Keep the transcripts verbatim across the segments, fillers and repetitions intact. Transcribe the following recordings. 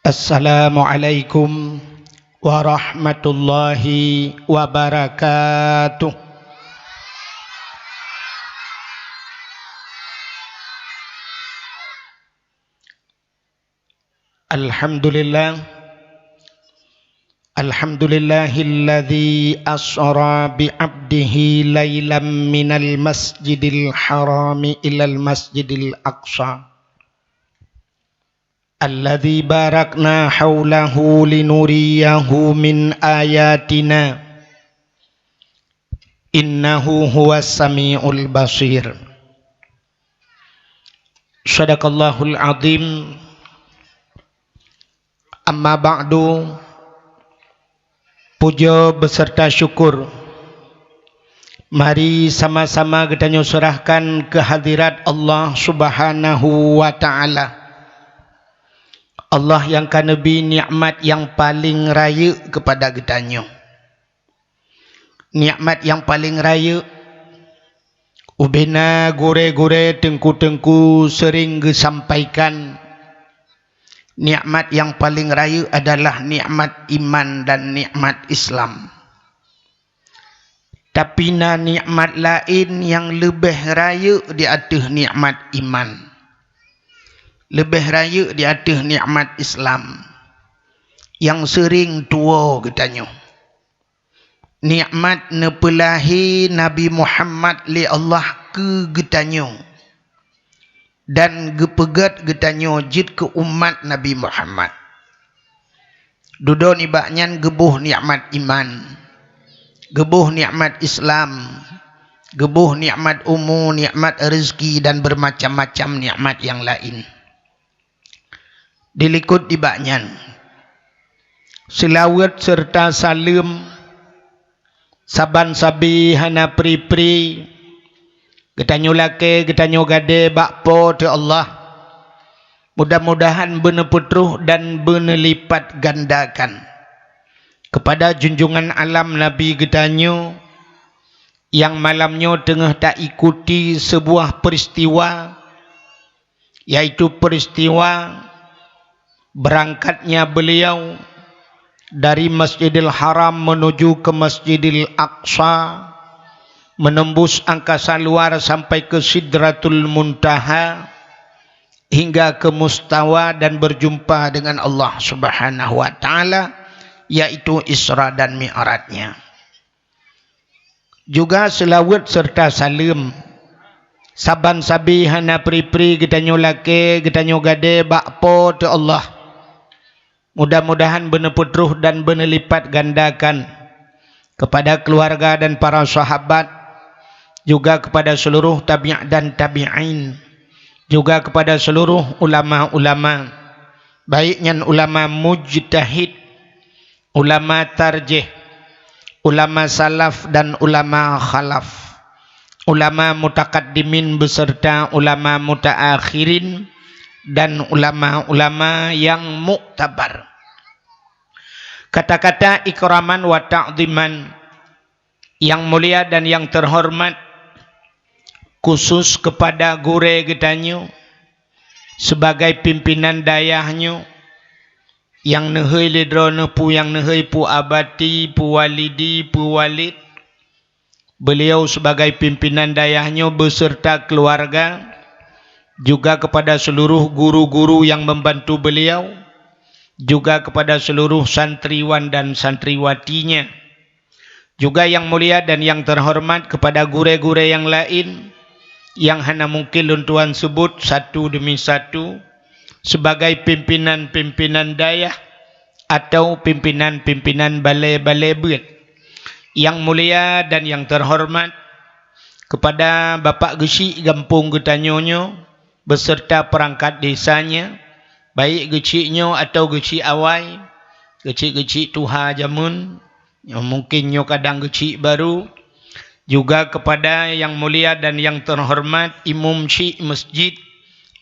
Assalamualaikum warahmatullahi wabarakatuh. Alhamdulillah. Alhamdulillahilladzi asra bi 'abdihi lailam minal masjidil harami ilal masjidil aqsa. Alladzi barakna haulahu linuriyahu min ayatina. Innahu huwas samiul basir. Shadaqallahul azim. Amma ba'du, puja beserta syukur mari sama-sama geutanyoe serahkan keu hadirat Allah Subhanahu wa Ta'ala. Allah nyang ka neubri nikmat nyang paleng rayeuk keupada geutanyoe. Nikmat nyang paleng rayeuk, ubena gurée-gurée, teungku-teungku seuring geusampaikan, nikmat nyang paleng rayeuk adalah nikmat iman dan nikmat Islam. Tapi na nikmat laén nyang leubeh rayeuk di ateueh nikmat iman, leubeh rayeuk di ateueh nikmat Islam, nyang seuring tuwoe geutanyoe. Nikmat neupeulahé Nabi Muhammad lé Allah keu geutanyoe dan geupeugét geutanyoe jeuet keu umat Nabi Muhammad. Dudoe nibak nyan geuboh nikmat iman, geuboh nikmat Islam, geuboh nikmat umu, nikmat rezeki dan bermacam-macam nikmat nyang laén. Dilikot nibak nyan, seulaweuet seureuta saleuem saban sabe hana pri-pri geutanyoe lakée geutanyoe gadée bak Po teu Allah. Mudah-mudahan beuneupeutroh dan beuneulipat gandakan keupada junjungan alam Nabi geutanyoe nyang malam nyoe teungoh taikuti seubuah peuristiwa, yaitu peuristiwa beurangkatnya beuliau dari Masjidil Haram meunuju keu Masjidil Aqsa, meunembus angkasa luar sampai keu Sidratul Muntaha, hingga keu mustawa dan berjumpa dengan Allah Subhanahu wa Ta'ala, yaitu Isra dan Mi'rajnya. Juga seulaweuet seureuta saleuem saban sabe hana pri-pri geutanyoe lakée geutanyoe gadée bak Po teu Allah. Mudah-mudahan beuneupeutroh dan beuneulipat gandakan keupada keuluwarga dan para sahabat, juga keupada seuluruh tabi' dan tabi'in, juga keupada seuluruh ulama-ulama, baik nyan ulama mujtahid, ulama tarjih, ulama salaf dan ulama khalaf, ulama mutakaddimin beserta ulama mutaakhirin, dan ulama-ulama nyang muktabar. Kata-kata ikraman wa ta'dhiman, yang mulia dan yang terhormat, khusus kepada gurée geutanyoe sebagai pimpinan dayah nyoe, nyang neuhôi lé droeneuh peue nyang neuhôi, peue abati, peue walidi, peue walid, beliau sebagai pimpinan dayah nyoe beserta keluarga, juga kepada seluruh guru-guru yang membantu beliau, juga kepada seluruh santriwan dan santriwatinya. Juga yang mulia dan yang terhormat kepada gurée-gurée yang lain yang hana mungkin lôn tuan sebut satu demi satu sebagai pimpinan-pimpinan dayah atau pimpinan-pimpinan balée-balée beuet. Yang mulia dan yang terhormat kepada Bapak Geuchik gampông geutanyoe nyoe, beserta perangkat desanya, baik geuchik nyoe atau geuchik awai, geuchik-geuchik tuha jameun, nyoe mungkin nyoe kadang geuchik baru, juga kepada yang mulia dan yang terhormat imum chik masjid,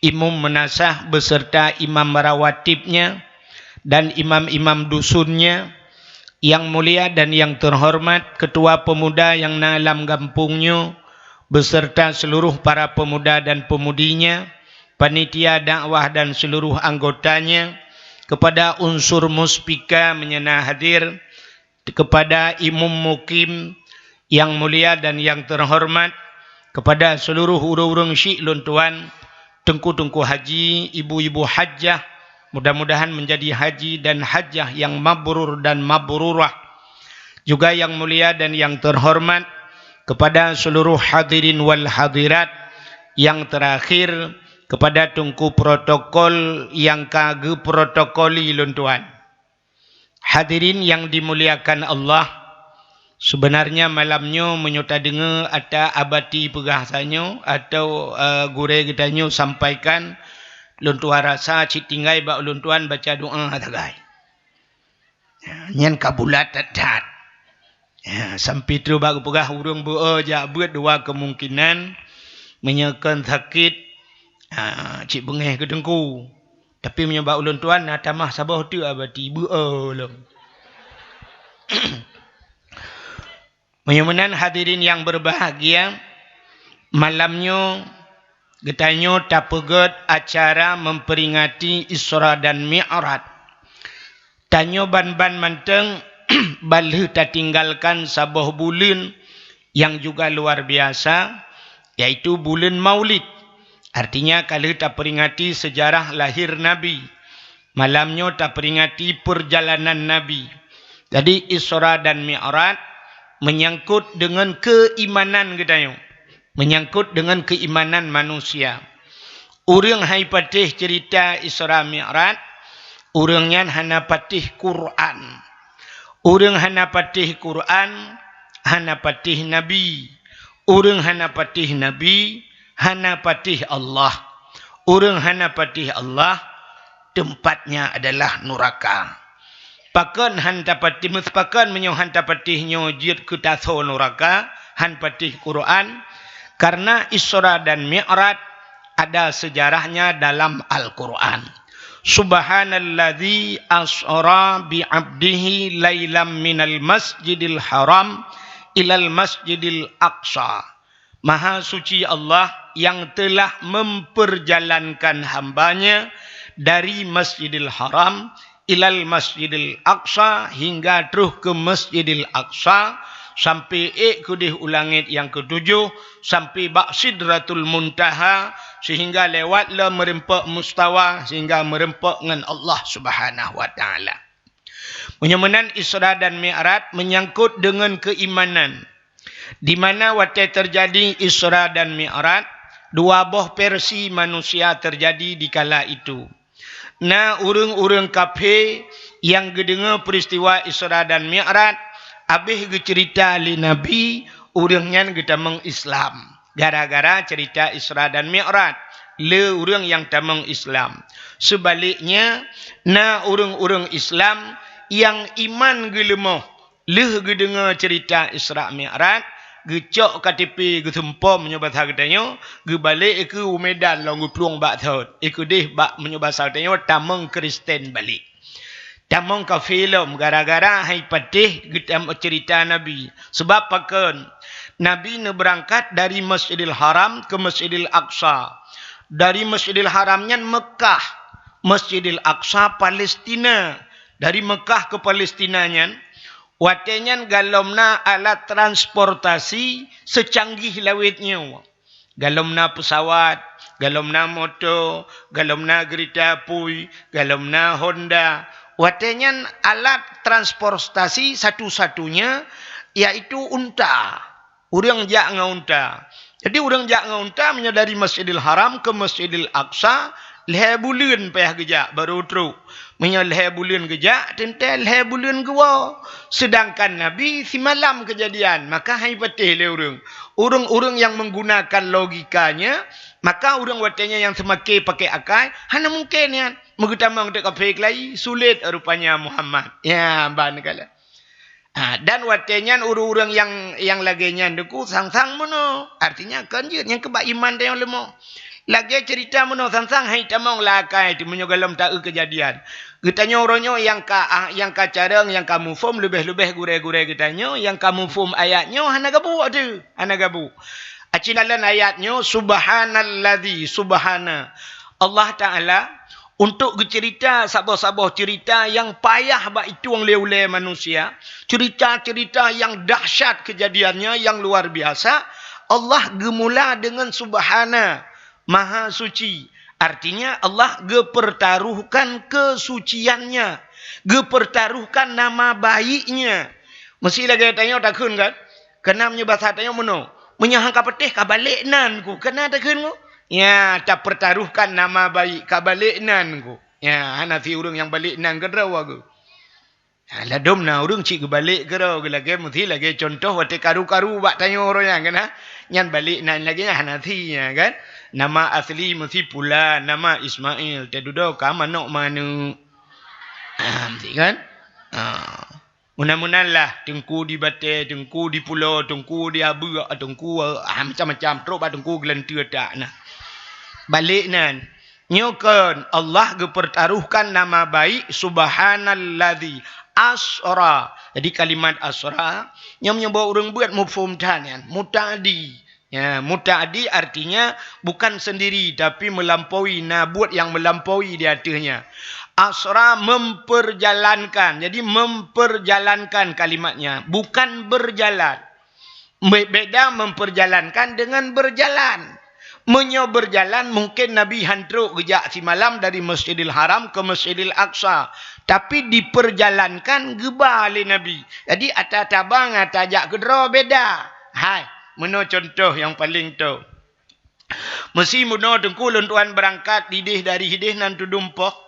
imum meunasah beserta imam rawatibnya, dan imam-imam dusunnya, yang mulia dan yang terhormat ketua pemuda yang na lam gampông nyoe, beserta seluruh para pemuda dan pemudinya, panitia dakwah dan seluruh anggotanya, kepada unsur muspika meunyo na hadir, kepada imum mukim yang mulia dan yang terhormat, kepada seluruh ureuëng-ureuëng syik lôn tuan, teungku-teungku haji, ibu-ibu hajjah, mudah-mudahan menjadi haji dan hajjah yang mabrur dan mabrurah. Juga yang mulia dan yang terhormat, kepada seluruh hadirin wal hadirat, yang terakhir, kepada teungku protokol yang ka geuprotokoli lôn tuan. Hadirin yang dimuliakan Allah, sebenarnya malam nyoe meunyoe tadeungoe ata abati peugah sanyoe atau, eh, gurée geutanyoe sampaikan, lôn tuan rasa cit tinggai bak lôn tuan baca doa sagai. Nyan ka bulat that-that. Ya, sampai trok bak geupeugah ureuëng beu-e jak beuet dua kemungkinan, meunyoe kon sakét, ha, cit beungéh keu teungku. Tapi meunyoe bak ulôn tuan na tamah saboh teuk abati beu-e lom. Meunyoe meunan hadirin yang berbahagia, malam nyoe geutanyoe tapeugét acara memperingati Isra dan Mi'raj. Tanyoe ban-ban mantong ban lheueh tatinggalkan saboh buleuen yang juga luar biasa, yaitu buleuen Maulid. Artinya ka lheueh taperingati sejarah lahir Nabi. Malam nyoe taperingati perjalanan Nabi. Jadi Isra dan Mi'raj menyangkut dengan keimanan geutanyoe. Menyangkut dengan keimanan manusia. Ureuëng hai patéh cerita Isra Mi'raj, ureuëng nyan hana patéh Quran. Ureuëng hana patéh Quran, hana patéh Nabi. Ureuëng hana patéh Nabi, hana patéh Allah. Ureuëng hana patéh Allah, tempatnya adalah nuraka. Pakon han tapatéh, meuseupakat meunyoe han tapatéh nyoe jeuet keu tasoe nuraka, han patéh Quran, karena Isra dan Mi'raj ada sejarahnya dalam Al-Quran. Subhanalladzi asra bi abdihi lailam minal masjidil haram ilal masjidil aqsa. Maha suci Allah yang telah memperjalankan hambanya dari Masjidil Haram ilal Masjidil Aqsa, hingga troh ke Masjidil Aqsa, sampai ék keudeh u langét nyang ketujoh, sampai bak Sidratul Muntaha, sehingga lewat le meureumpok mustawa, sehingga meureumpok ngon Allah Subhanahu wa Taala. Meunyoe meunan Isra dan Mi'raj menyangkut dengan keimanan. Di mana watée terjadi Isra dan Mi'raj, dua boh versi manusia terjadi di kala itu. Na ureuëng-ureuëng kafé nyang geudeungoe peristiwa Isra dan Mi'raj, abéh geucerita lé Nabi, ureuëng nyan geutamong Islam. Gara-gara cerita Isra dan Mi'raj, le ureuëng nyang tamong Islam. Seubaliknya, na ureuëng-ureuëng Islam nyang iman geuleumoh, lheueh geudeungoe cerita Isra Mi'raj, geucok K T P, geuseumpom meunyoe basa geutanyoe, geubalek keu u Medan lom geuplueng bak thot. Keudeh bak meunyoe basa geutanyoe tamong Kristen balek. Tamong kafé lom gara-gara hai patéh geutam-, cerita Nabi. Sebab pakon? Nabi neubeurangkat dari Masjidil Haram ke Masjidil Aqsa. Dari Masjidil Haram nyan Mekah, Masjidil Aqsa Palestina. Dari Mekah ke Palestina nyan, watée nyan galom na alat transportasi secanggih lawét nyoe. Galom na pesawat, galom na moto, galom na geurita apui, galom na Honda. Watée nyan alat transportasi satu-satunya yaitu unta. Ureuëng jak ngon unta. Jadi ureuëng jak ngon unta meunyoe dari Masjidil Haram ke Masjidil Aqsa, lhée buleuen payah geujak baru trok. Meunyoe lhée buleuen geujak, teuntée lhée buleuen geuwoe. Seudangkan Nabi simalam keujadian, maka hai patéh lé ureuëng. Ureuëng-ureuëng nyang menggunakan logikanya, maka ureuëng watée nyan nyang seumaké pakai akai, hana mungken nyan. Meugeutamong teuk kafé keulayi, sulet rupanya Muhammad. Ya, ban kala. Ha, dan watée nyan ureuëng-ureuëng nyang, nyang lagée nyan deungon sang-sang meunoe. Artinya kon jeuet nyang keubah iman tanyoe leumoh. Lagée cerita meunoe sang-sang hai tamong lakai teuh meunyoe galom taeu keujadian. Geutanyoe uroe nyoe nyang ka, ah, nyang ka carông, nyang ka muphom, leubeh-leubeh gurée-gurée geutanyoe nyang ka muphom ayat nyoe hana gabuek teuh, hana gabuek. Aci dalam ayat nyoe, subhanalladzi, subhana. Allah Taala, Untuk geucerita saboh-saboh cerita nyang payah bak itueng lé ulée manusia, cerita-cerita nyang dahsyat keujadiannya, nyang luar biasa, Allah geumula deungon Subhana, Maha Suci. Artinya, Allah geupeutarohkan keusucian-Nya, geupeutarohkan nama baik-Nya. Meusi lagée tanyoe takheun kan? Keunan meunyoe basa tanyoe meunoe, "Meunyoe han ka patéh, ka balek nan ku." Keunan takheun ku? Ya, tapeutarohkan nama baik, ka balek nan ku. Ya, hana si ureuëng nyang balek nan keudroe geuh. Ha, ladom na ureuëng cit geubalek keudroe geuh lagée meusi lagée cuntoh watée karu-karu bak tanyoe uroe nyan kan, ha? Nyan balek nan lagée nyan hana si nyan kan. Nama asli meusi Pulan, nama Ismail, teududoe ka manok maneuek. Ha, meusi kan? Ha. Meunan-meunan lah, teungku di batée, teungku di pulo, teungku di abeuk, teungku, ah, macam-macam, trok bak teungku geulanteue tak na. Balek nan, nyoe kon Allah geupeutarohkan nama baik, Subhanalladzi asra. Jadi kalimat asra, nyoe meunyoe bak ureuëng beuet muphom that nyan, muta'addi. Ya, muta'addi artinya bukan sendiri, tapi melampaui, na buet nyang melampaui di ateuehnya. Asra memperjalankan. Jadi, memperjalankan kalimatnya, bukan berjalan. Be-, beda memperjalankan dengan berjalan. Meunyoe berjalan, mungkin Nabi han trok geujak simalam dari Masjidil Haram ke Masjidil Aqsa. Tapi diperjalankan geuba lé Nabi. Jadi, ata tabang, ata jak keudroe beda. Hai, meunoe cuntoh nyang paleng tho. Meusi meunoe teungku lôn tuan beurangkat ideh dari ideh nan tudum poh,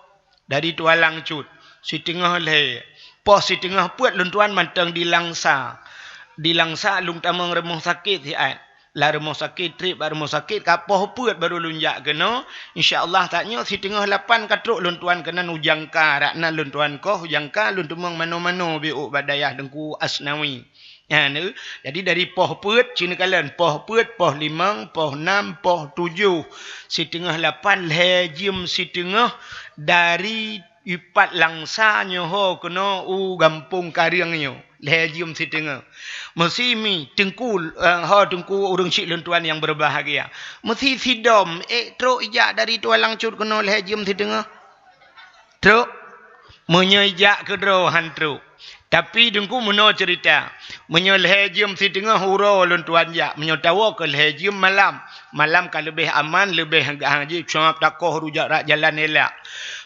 dari Tualang Cut. Siteungoh lhée. Poh siteungoh peuet lôn tuan mantong di Langsa. Di Langsa lôn tamong rumoh sakét siat. Lam rumoh sakét, treb bak rumoh sakét, ka poh peuet barô lôn jak keunoe. Insya Allah, tanyoe siteungoh lapan ka trok lôn tuan keunan u Jangka. Rak nan lôn tuan koh u Jangka, lôn teumong mano-mano biôk bak dayah Teungku Asnawi. Nyan, eh, jadi dari poh peuet, ci neukalon, poh peuet, poh limong, poh nam, poh tujoh, siteungoh lapan, lhée jeuem siteungoh dari ipat Langsa nyoe ho keunoe u gampông Kareueng nyoe, lhée jeuem siteungoh. Meusi mi, teungku, eh, ho teungku ureuëng syik lôn tuan nyang beubahgia. Meusi sidom, ék trok ijak dari Tualang Cut keunoe lhée jeuem siteungoh. Trok? Meunyoe ijak keudroe han trok. Tapi teungku meunoe ceurita. Meunyoe lhée jeuem siteungoh uroe lôn tuan jak, meunyoe tawoe keu lhée jeuem malam, malam ka leubeh aman, leubeh gah jih, sabab takoh rujak rak jalan elak.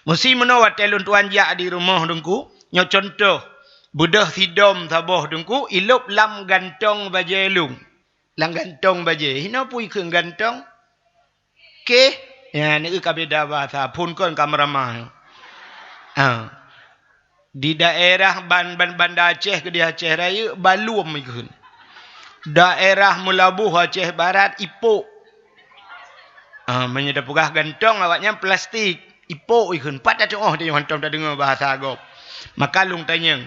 Meusi meunoe watée lôn tuan jak di rumoh teungku, nyoe cuntoh, beudôh sidom saboh teungku, ilôb lam gantong bajée lôn. Lam gantong bajée. Hinoe peue ikheun gantong? Kéh. Ya, nyoe ka beda bahasa. Phon kon ka meuramah. Ha. Di daerah ban, ban, Banda Aceh keudeh Aceh Rayeuk, baluem ikheun. Daerah Meulaboh Aceh Barat, ipok. Ha, meunyoe tapeugah gantong awaknyan plastik. Ipok ikheun, pat tatu'oh tanyoe hántom tadeungoe bahasa gob. Maka lôn tanyong,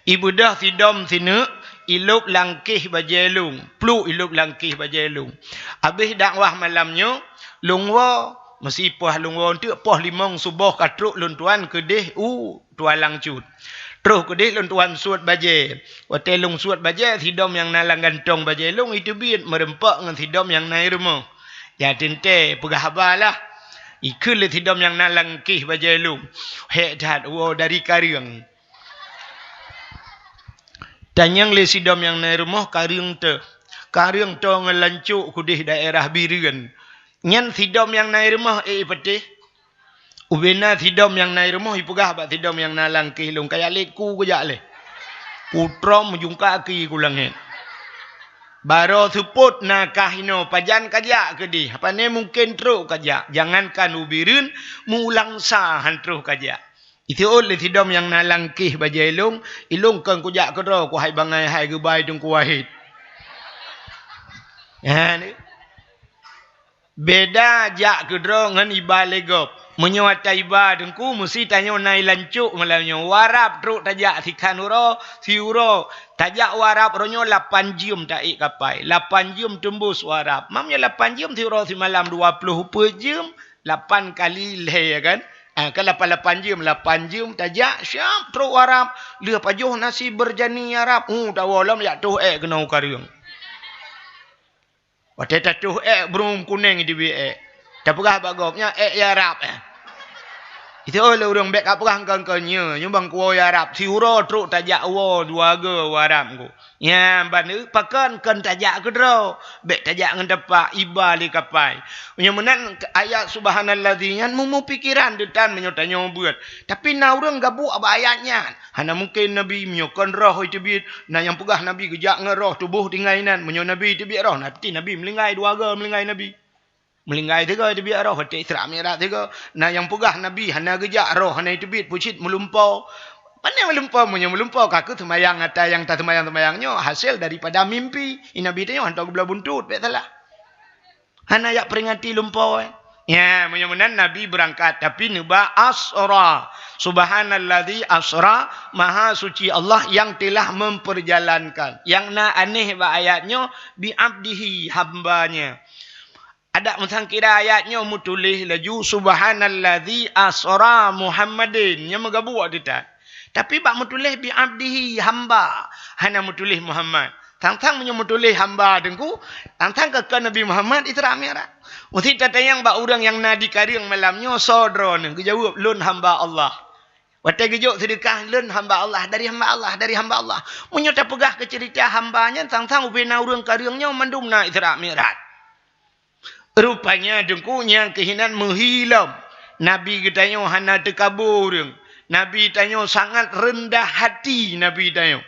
ibeudôh sidom sineuk, ilôb lam kéh bajée lôn, pluek ilôb lam kéh bajée lôn. Abéh dakwah malam nyoe, lôn woe, meusi poh lôn woe eunteuk poh limong suboh ka trok lôn tuan keudeh u Tualang Cut. Troh keudeh lôn tuan suet bajée. Watée lôn suet bajée, sidom nyang na lam gantong bajée lôn iteubiet meureumpok ngon sidom nyang na i rumoh. Ya teuntée peugah haba lah. Ikheun lé sidom nyang na lam kéh bajée lôn. Hék that woe dari Kareueng. Tanyong lé sidom nyang na i rumoh Kareueng teuh. Kareueng teuh ngon lancok keudeh daerah Bireuen. Nyan sidom nyang na i rumoh ék ipatéh. Ubena sidom nyang na i rumoh ipeugah bak sidom nyang na lam kéh lôn, "Kajak lét ku kujak lé. Kutrom meujungka aki ku langét. Barô seupôt na kah inoe, pajan kajak keudeh, pane mungken trok kajak, jangankan u Bireuen, mu Langsa han troh kajak." Iseuôt lé sidom nyang na lam kéh bajée lôn, "Ilôn kon kujak keudroe, kuhai bangai hai geubai Teungku Wahid." Nyan. Beda jak keudroe ngon iba lé gob. Meunyoe ata iba teungku, meusi tanyoe na i lancok malam nyoe. U Arab trok tajak sikhan uroe, siuroe. Tajak u Arab uroe nyoe lapan jeuem taék kapai. Lapan jeuem teumbus u Arab. Mam nyoe lapan jeuem siuroe simalam dua ploh peuet jeuem. Lapan kali lhée, ya kan? Ah, kan lapan, lapan jeuem. Lapan jeuem tajak, siap trok u Arab. Lheueh pajoh nasi berjani Arab. Uh, tawoe lom jak toh ék keunoe u Kareueng. Watée tatoh ék, brôm kuneng teubiet ék. Tapeugah bak gob, "Nyan ék Arab, eh." Itu lé ureuëng bék kapeugah engkau-engkau nyoe, nyoe bang kuwoe Arab, siuroe trok tajak woe dua go u Arab ngku. Nyan ban pakon kon tajak keudroe, bék tajak ngon tapak iba lé kapai. Meunyoe meunan ayat subhanallazi nyan meumupikeran deutan meunyoe tanyoe beuet. Tapi na ureuëng gabuek bak ayat nyan. Hana mungken Nabi meunyoe kon roh iteubiet, na nyang peugah Nabi geujak ngon roh tuboh tinggai nan. Meunyoe Nabi iteubiet roh, nanti Nabi meulinggai dua go meulinggai Nabi. Meulinggai tiga iteubiet roh, watée Isra Mi'raj tiga. Na nyang peugah Nabi hana geujak roh hana iteubiet pucit meulumpo. Pane meulumpo meunyoe meulumpo ka keuh seumayang ata nyang taseumayang-seumayang nyoe hasé daripada mimpi. I Nabi tanyoe hantom geubloe buntut bék salah. Hana jak peringati lumpo, eh. Ya, meunyoe meunan Nabi beurangkat, tapi neuba asra. Subhanalladzi asra, maha suci Allah yang telah memperjalankan. Nyang na aneh bak ayat nyoe, bi abdihi, hamba-Nya. Adak meusangkira ayat nyoe meutuléh laju, subhanalladzi asra Muhammadin. Nyoe meugabuek teutat. Tapi bak meutuléh bi abdihi, hamba, hana meutuléh Muhammad. Sang-sang meunyoe meutuléh hamba teungku, sang-sang ka, ka Nabi Muhammad Isra Mi'raj. Meusti tatanyong bak ureuëng nyang na di kareueng malam nyoe, soe droeneuh? Geujaweueb, "Lôn hamba Allah." Watée geujok seudeukah, "Lôn hamba Allah, dari hamba Allah, dari hamba Allah." Meunyoe tapeugah keu ceurita hamba nyan, sang-sang ubena ureuëng kareueng nyoe mandum na Isra Mi'raj. Rupanya teungku nyang keuhinan meuhilom. Nabi geutanyoe hana teukabu ureuëng. Nabi tanyoe sangat reundah hati Nabi tanyoe.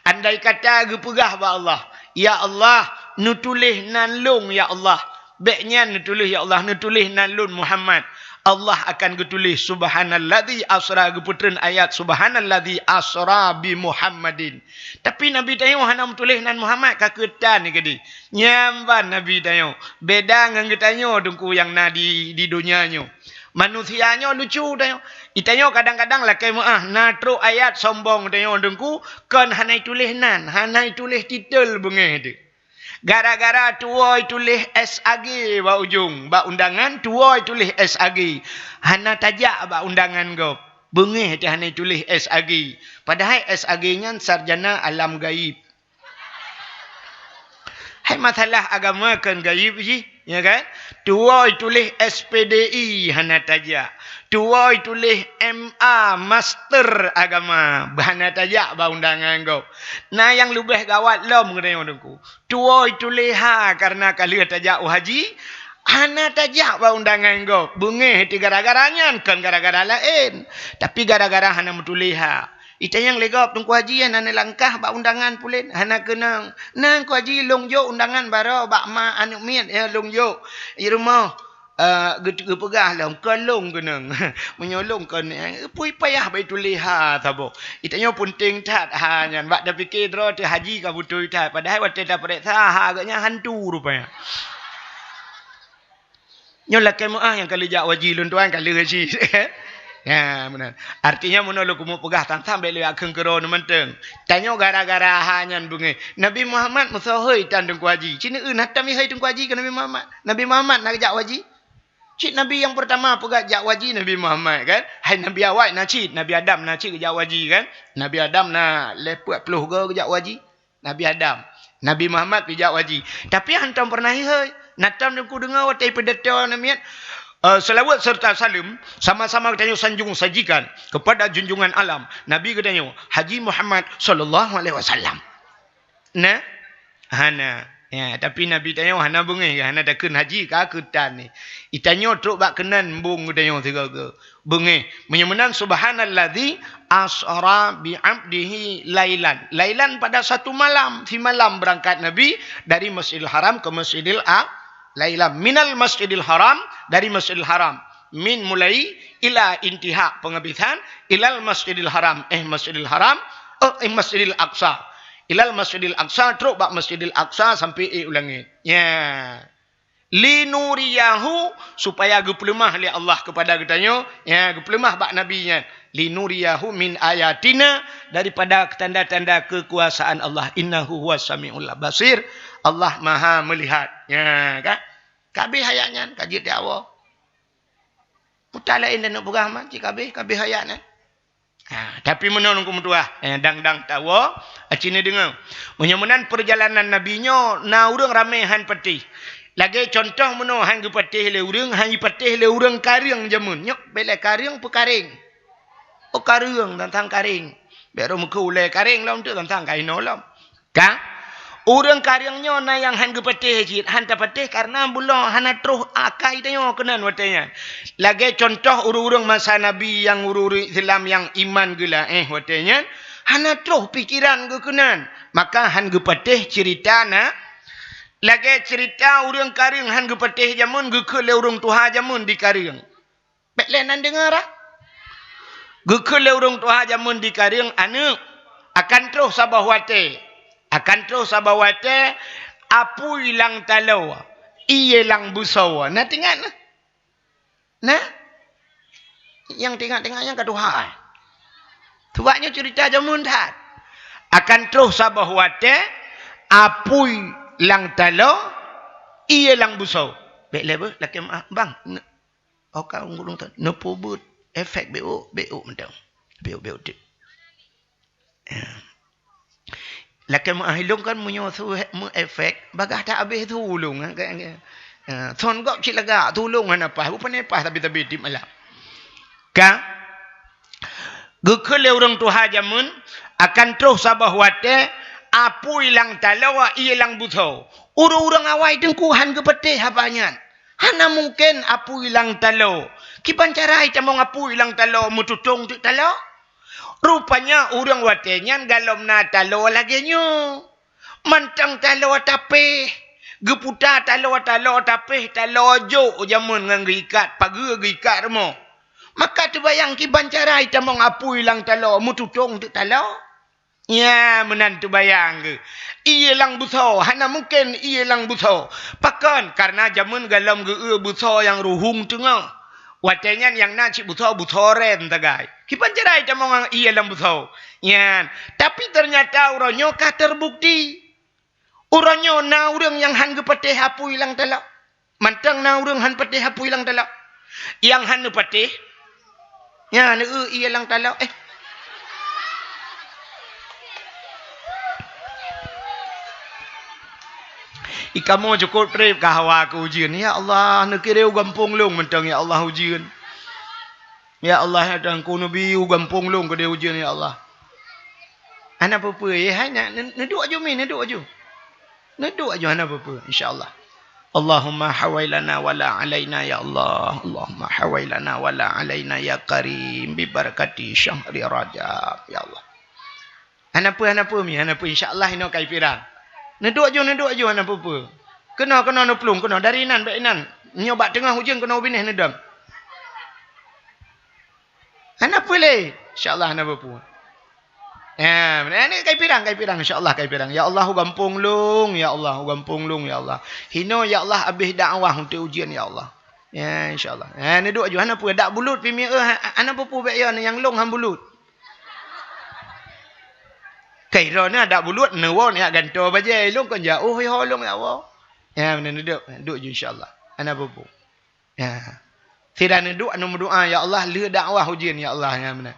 Andai kata geupeugah bak Allah, "Ya Allah, neutuléh nan lôn, ya Allah." Bék nyan neutuléh, "Ya Allah, neutuléh nan lôn Muhammad." Allah akan geutuléh, "Subhanalladzi asra," geupeutreun ayat, "Subhanalladzi asra bi Muhammadin." Tapi Nabi tanyoe hana meutuléh nan Muhammad, ka keutan keudeh. Nyan ban Nabi tanyoe. Beda ngon geutanyoe teungku nyang na di, di donya nyoe. Manusia nyoe lucu tanyoe. Itanyoe kadang-kadang lakée meuáh na trok ayat sombong tanyoe teungku, kon hana ituléh nan, hana ituléh titel beungéh teuh. Gara-gara tuwoe ituléh S A G bak ujong, bak undangan tuwoe ituléh S A G. Hana tajak bak undangan gob. Beungéh teuh hana ituléh S A G. Padahai S A G nyan sarjana alam gaib. Hai masalah agama kon gaib jih, ya kan? Tuwoe tuléh S P D I hana tajak. Tuwoe tuléh M A, master agama, hana tajak bak undangan gob. Na nyang leubeh gawat lom geutanyoe teungku. Tuwoe tuléh H karena ka lheueh tajak u haji, hana tajak bak undangan gob. Beungéh teuh gara-gara nyan, kon gara-gara laén. Tapi gara-gara hana meutuléh H. Itanyong lé gob, "Teungku Haji, hana neulangkah bak undangan pulen?" "Hana keunong." "Na Teungku Haji, lôn jok undangan baroe bak ma aneuk miet, ya, lôn jok i rumoh." Eh, geu-, geupeugah lom, "Kon lôn keunong." Meunyoe lôn kon, eh, peue payah bak ituléh H saboh. Itanyoe peunteng that H nyan. Bak tapike droe teuh haji ka beutôi that. Padahai watée tapareksa H geuh nyan hantu rupanya. Nyoe lakée meuáh nyang ka lheueh jak u haji lôn tuan, ka lheueh haji. Ya, meunan. Artinya meunoe lôn keumeung peugah tantang bék lé akheun keudroe mantong. Tanyoe gara-gara H nyan beungéh. Nabi Muhammad meusoe hôi tan Teungku Haji. Ci neueu na tam hôi Teungku Haji keu Nabi Muhammad. Nabi Muhammad na geujak u haji. Cit Nabi nyang peurtama peugah jak u haji Nabi Muhammad kan. Hai Nabi awai na cit, Nabi Adam na cit geujak u haji kan. Nabi Adam na lhée peuet ploh go geujak u haji. Nabi Adam, Nabi Muhammad geujak u haji. Tapi hantom pernah ihôi. Na tom Teungku deungoe watée peudeutoe namiet, eh, selawat serta salam sama-sama geutanyoe sanjung sajikan kepada junjungan alam Nabi geutanyoe Haji Muhammad sallallahu alaihi wasallam. Nah, hana. Ya, tapi Nabi tanyoe hana beungéh, hana takheun haji ka keutan ni. Itanyoe trok bak keunan embong geutanyoe sigoe-goe. Beungéh. Meunyoe meunan, subhanalladzi asra bi abdihi lailan. Lailan pada satu malam. Simalam beurangkat Nabi dari Masjidil Haram ke Masjidil A-, lailan. Minal Masjidil Haram, dari Masjidil Haram. Min mulai ila intiha, peungabisan, ilal Masjidil Haram, eh Masjidil Haram, eh, eh Masjidil Aqsa. Ilal Masjidil Aqsa, trok bak Masjidil Aqsa sampai ék u langét. Ya. Linuriyahu, supaya geupeuleumah lé Allah kepada geutanyoe, ya, geupeuleumah bak Nabi nyan. Linuriyahu min ayatina, daripada tanda-tanda kekuasaan Allah. Innahu huwas samiul basir, Allah Maha Melihat. Ya, kan? Ka abéh ayat nyan, ka jeuet di awai. Peue laén taneuk peugah man, cit ka abéh, ka abéh ayat nyan. Ha, tapi meunoe Teungku meutuah, eh, dang-dang tawoe, aci neudeungoe. Meunyoe meunan peurjalanan Nabi nyoe na ureuëng ramé han patéh. Lagée cuntoh meunoe, han geupatéh lé ureuëng, han jipatéh lé ureuëng kareueng jameun. Nyoe bèk lé kareueng peukareng. Oh, kareueng, tantang kareng. Bèk rot meukeue ulée kareng lom teuk, tantang ka inoe lom. Ka? Ureuëng kareueng nyoe na nyang han geupatéh cit, han tapatéh kareuna bulo hana troh akai tanyoe keunan watée nyan. Lagée cuntoh ureuëng-ureuëng masa Nabi nyang ureuëng-ureuëng Islam nyang iman geulaéh watée nyan, hana troh pikeran geuh keunan, maka han geupatéh ceurita na. Lagée ceurita ureuëng kareueng han geupatéh jameun, geukheun lé ureuëng tuha jameun di kareueng. Bèk lé nan deungoe, ah. Geukheun lé ureuëng tuha jameun di kareueng, "Aneuëk, akan troh saboh watée. Akan troh saboh watée, apui lam taloe, ié lam beusoe." Na teuingat na? Na? Nyang teuingat-teuingat nyan ka tuha. Sabab nyoe ceurita jameun that. Akan troh saboh watée, apui lam taloe, ié lam beusoe. Bèk lé beuh, lakée meu'ah, bang. Oka ureuëng tu neupeubuet efek beu, beu mantong. Beu, beu tu. Ya. Lakée meu'ah ilong kan meunyoe su meu efek, bagah that abéh su ulong, ha, ka, ka. Ha, son gob cit lagak, su ulong hana paih, bukan paih tapi-tapi di malam. Ka? Geukheun lé ureuëng tuha jameun, akan troh saboh watée, apui lam taloe, ié lam beusoe. Ureuëng-ureuëng awai teungku han geupatéh haba nyan. Hana mungken apui lam taloe. Kiban cara itamong apui lam taloe meututong teuk taloe? Rupanya ureuëng watée nyan galom na taloe lagée nyoe. Mantong taloe tapéh, geuputa taloe, taloe tapéh, taloe jok jameun ngon geuikat, pageue geuikat rumoh. Maka teubayang kiban cara itamong apui lam taloe meututong teuk taloe? Nya, meunan teubayang geuh. Ié lam beusoe, hana mungken ié lam beusoe. Pakon? Kareuna jameun galom geu-eu beusoe nyang ruhueng teungoh. Watée nyan nyang na cit beusoe, beusoe rem sagai. Kiban cara itamong ié lam beusoe? Nyan. Tapi teunyata uroe nyoe ka teubukti. Uroe nyoe na ureuëng nyang han geupatéh apui lam taloe. Mantong na ureuëng han patéh apui lam taloe. Nyang han neupatéh, nyan, eu, ié lam taloe. Eh. Ikamoe cukôp treb ka hawa keu ujeuen. Ya Allah, neukirém u gampông lôn mantong, ya Allah, ujeuen. Ya Allah, ya Tuhanku, neubi u gampông lôn keudeh ujeuen, ya Allah. Hana peue-peue, eh, hai, na-, ne-, neuduek aju mi, neuduek aju. Neuduek aju, hana peue-peue, insya Allah. Allahumma hawailana wala alaina, ya Allah. Allahumma hawailana wala alaina, ya Karim, bi barakati syahri Rajab, ya Allah. Hana peue, hana peue mi, hana peue, insya Allah inoe kai pirang. Neuduek aju, neuduek aju, hana peue-peue. Keunoe, keunoe neuplueng, keunoe dari inan, bak inan. Nyoe bak teungoh ujeuen keunoe u binéh neudong. Hana peue lé. Insya Allah hana peue-peue. Ya, meunan, ni kai pirang, kai pirang, insya Allah kai pirang. Ya Allah, u gampông lôn, ya Allah, u gampông lôn, ya Allah. Hinoe, ya Allah, abéh dakwah untuk ujeuen, ya Allah. Ya, insya Allah. Ya, neuduek aju, hana peue, dak bulut pi mi, eh, ha-, hana peue-peue bèk yo, nyang lôn han bulut. Kai droeneuh dak bulut, neuwoe nyak gantoe bajée, lôn kon jak, oh, yo, lôn ya Allah. Ya, meunan neuduek, duek aju, insya Allah. Hana peue-peue. Ya. Sira neuduek, anu meudoa, "Ya Allah, lheueh dakwah ujeuen, ya Allah," nyan meunan.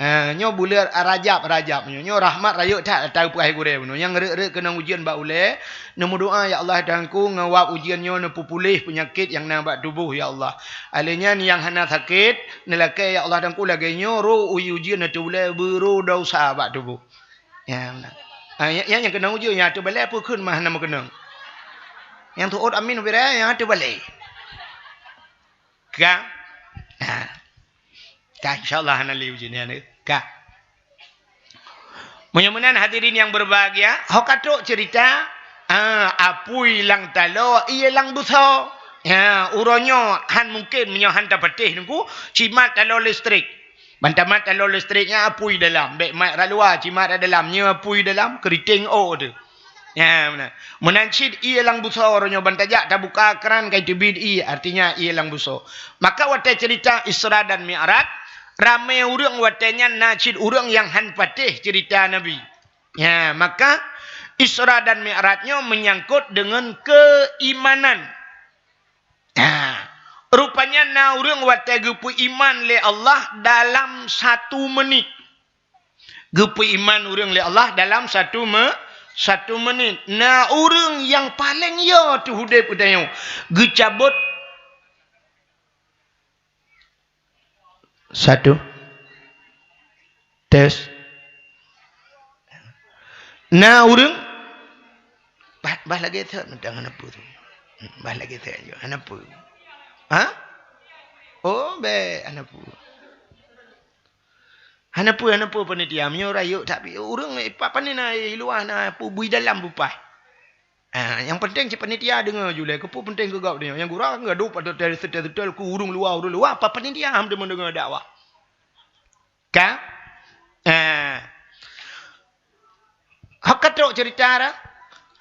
Ha, nyoe buleuen Rajab, Rajab nyoe. Nyoe rahmat rayeuk that ata peue hai gurée bunoe. Nyang reuek-reuek keunong ujeuen bak ulée, neumeudoa, "Ya Allah, Tuhanku, ngon wab ujeuen nyoe neupeupuléh peunyakét nyang na bak tuboh, ya Allah. Alèh nyan nyang hana sakét, neulakée, ya Allah, Tuhanku, lagée nyoe roh ujeuen neutulée beurô desya bak tuboh." Ya, meunan. Ha, nyang, nyang keunong ujeuen, nyang ateueh balée peue kheun mah hana meukeunong. Nyang teuôt amin, nyang ateueh balée. Ka? Ha. Ka, insya Allah hana lé ujeuen nyan, ka. Meunyoe meunan hadirin nyang berbahagia, ho ka trok cerita, ha, apui lam taloe, ié lam beusoe. Ha, uroe nyoe han mungken meunyoe han tapatéh nungku, cimat taloe listrik. Ban tamat taloe listrik nyan apui dalam, bèk mat rot luwa, cimat rot dalam, nyoe apui dalam, keuriteng ôk teuh. Nyan, meunan. Meunan cit ié lam beusoe uroe nyoe ban tajak tabuka kran kai teubiet ié, artinya ié lam beusoe. Maka watée cerita Isra dan Mi'raj, ramé ureuëng watée nyan na cit ureuëng nyang han patéh cerita Nabi. Ya, maka Isra dan Mi'raj nyoe meunyangkot deungon keuimanan. Ha, rupanya na ureuëng watée geupeuiman lé Allah dalam satu menit. Geupeuiman ureuëng lé Allah dalam satu me-, Satu menit. Na ureuëng nyang paleng yo teuh udeb geutanyoe. Geucabot. Satu. Tes. Na ureuëng. Bah, bah lagée that mantong hana peue tu. Bah lagée that yo hana peue. Ha? Oh, bék hana peue. Hana peue, hana peue panitia. Meunyoe rayeuk tapi ureuëng, eh, pa-, pane na, eh, luwa na, peubui dalam bupai. Ah, nyang penting cit panitia deungoe ju lé. Keupeue penting keu gob deungoe. Nyang gura kan gadoh pada setel-setel keu ureuëng luwa, ureuëng luwa. Apa panitia ham deungoe dakwah? Ka? Ah. Haka trok cerita dah.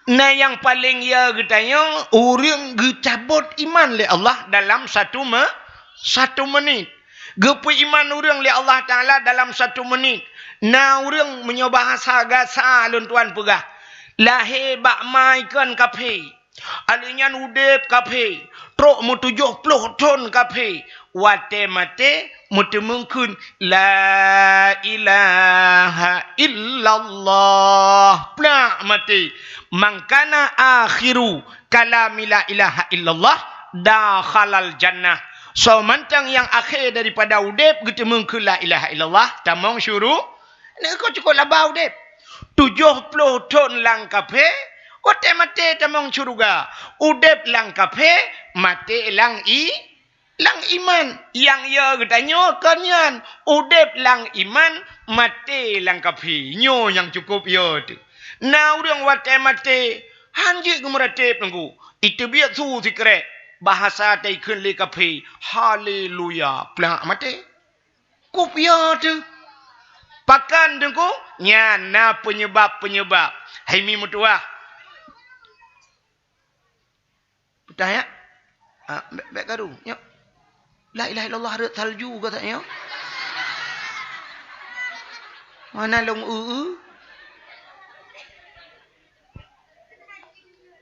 Na nyang paleng ya geutanyoe, ureuëng geucabot iman lé Allah dalam satu me-, satu menit. Geupeuiman ureuëng lé Allah Taala dalam satu menit. Na ureuëng meunyoe bahasa gasa lôn tuan peugah, lahé bak ma ikon kafé. Alheuh nyan udeb kafé, trok meutujoh ploh thon kafé, watée maté meuteumeung kheun, "La ilaha illallah." Plak maté. "Man kana akhiru kalami la ilaha illallah, dakhalal jannah." Soe mantong nyang akhé daripada udeb geuteumeung kheun la ilaha illallah, tamong syuru-, Neu kok cukop laba udeb. Tujoh ploh thon lam kafé, watée maté tamong syeuruga. Udeb lam kafé, maté lam i-, lam iman. Nyang ya geutanyoe kon nyan, udeb lam iman, maté lam kafé. Nyoe nyang cukop ya teuh. Na ureuëng watée maté, han jeuet geumeuratéb teungku. Iteubiet su sikrek. Bahasa taikheun lé kafé, "Haleluya!" Plak maté. Kupiya teuh. Pakon teungku? Nyan na peunyeubab-peunyeubab. Hai mi meutuwah. Peutah ya? Ah, bék, bék karu. Nyoe. La ilaha illallah rot salju gata nyoe. Mana long eu-eu?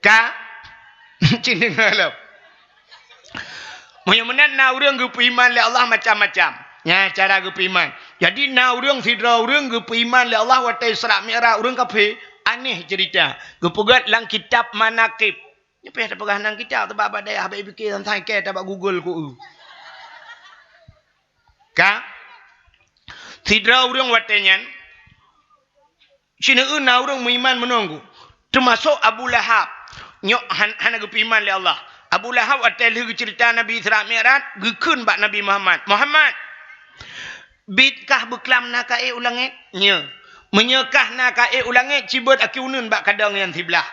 Ka? Cit deungoe lom. Meunyoe meunan na ureuëng geupeuiman lé Allah macam-macam. Nyan cara geupeuiman. Jadi na ureuëng sidroe ureuëng geupeuiman lé Allah watée Isra Mi'raj ureuëng kafé, aneh cerita. Geupeugét lam kitab Manaqib. Nyoe pih tapeugah nan kitab teuba bak dayah bak pike dan sangke tabak Google ku. Ka? Sidroe ureuëng watée nyan Sineuen na ureuëng meuiman meununggu, teumasok Abu Lahab. Nyoe han-, hana geupeuiman lé Allah. Abu Lahab watée lheueh geuceurita Nabi Isra Mi'raj, geukheun bak Nabi Muhammad, "Muhammad, bit kah beuklam na ka ék u langét?" "Nyo." "Meunyoe kah na ka ék u langét, cibeuet aki uneuen bak kadang nyang siblah."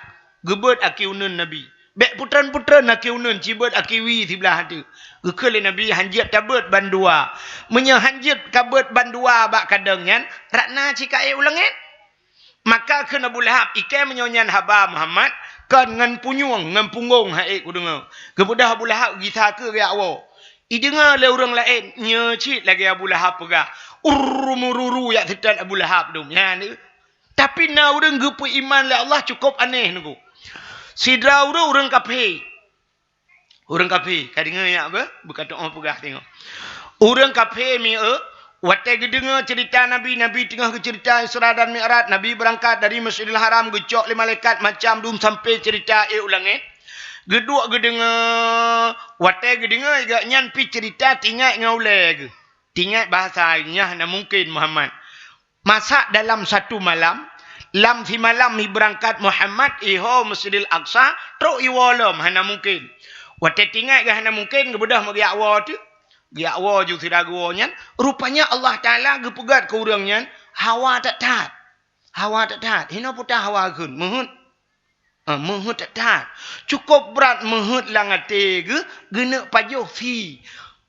Geubeuet aki uneuen Nabi. Bék putreun-putreun aki uneuen, cibeuet aki wie siblah ateueh. Geukheun lé Nabi, "Han jeuet tabeuet bandua. Meunyoe han jeuet kabeuet bandua bak kadang nyan, rot na cit ka ék u langét." Maka kheun Abu Lahab, "Ikei meunyoe nyan haba Muhammad, kon ngon punyueng, ngon punggong han ék kudeungoe." Geubeudôh Abu Lahab gisa keu geujak woe. Ideungoe lé ureuëng laén, nyoe cit lagée Abu Lahab peugah. Urru mururu jak seutôt Abu Lahab dum. Nyan, tapi na ureuëng geupeuiman lé Allah cukop aneh nunggu. Sidroe ureuëng, ureuëng kafé. Ureuëng kafé, ka deungoe nyak beuh, beuka tu'oh peugah teungoh. Ureuëng kafé mi eu, watée geudeungoe ceurita Nabi, Nabi teungoh geuceurita Isra dan Mi'raj, Nabi beurangkat dari Masjidil Haram geucok lé malaikat macam dum sampoe ceurita ék u langét. Geuduek geudeungoe, watée geudeungoe geuh nyan pih ceurita teuingat ngon ulée geuh. Teuingat bahasa nyan hana mungken Muhammad. Masak dalam satu malam, lam simalam hi beurangkat Muhammad, iho Masjidil Aqsa, trok iwoe lom, hana mungken. Watée teuingat geuh hana mungken, geubeudôh meugeujak woe teuh. Geujak woe ju sira geuwoe nyan, rupanya Allah Taala geupeugét keu ureuëng nyan, hawa that-that. Hawa that-that. Hinoe peue hawa kheun, meuheuet. Ah, meuheuet that-that. Cukop brat meuheuet lam até geuh, geuneuk pajoh sie.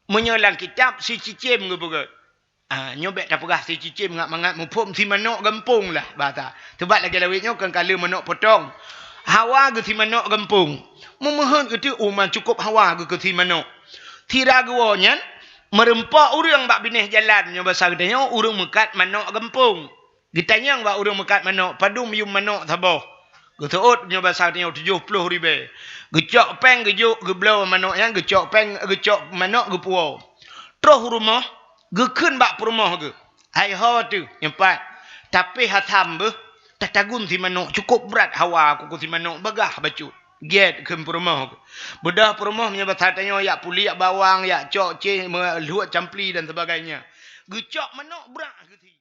Meunyoe lam kitab, sie cicém geupeugét. Ah, nyoe bék tapeugah sie cicém ngat mangat muphom sie manok gampông lah bahasa. Teubat lagée lawét nyoe kon kaleue manok potong. Hawa geuh sie manok gampông. Meumeuheuet geuh teuk uma cukop hawa geuh keu sie manok. Sira geuwoe nyan, meurumpok ureuëng bak binéh jalan nyoe basa geutanyoe ureuëng meukat manok gampông. Geutanyong bak ureuëng meukat manok, "Padum yuem manok saboh?" Geuseuôt nyoe basa tanyoe tujoh ploh ribée. Geucok péng geujok, geubloe manok nyan, geucok péng, geucok manok geupuwoe. Troh u rumoh, geukheun bak peurumoh geuh, "Hai ho teuh, nyoe pat, tapi hasam beuh." Tagun si manok, cukup brat hawa kuku si manok, bagah bacut. Giet kheun peurumoh. Beudôh peurumoh meunyoe basa tanyoe yak puliek bawang, yak cok ceh, me-, luet campli dan sebagainya. Geucok manok brat geusi.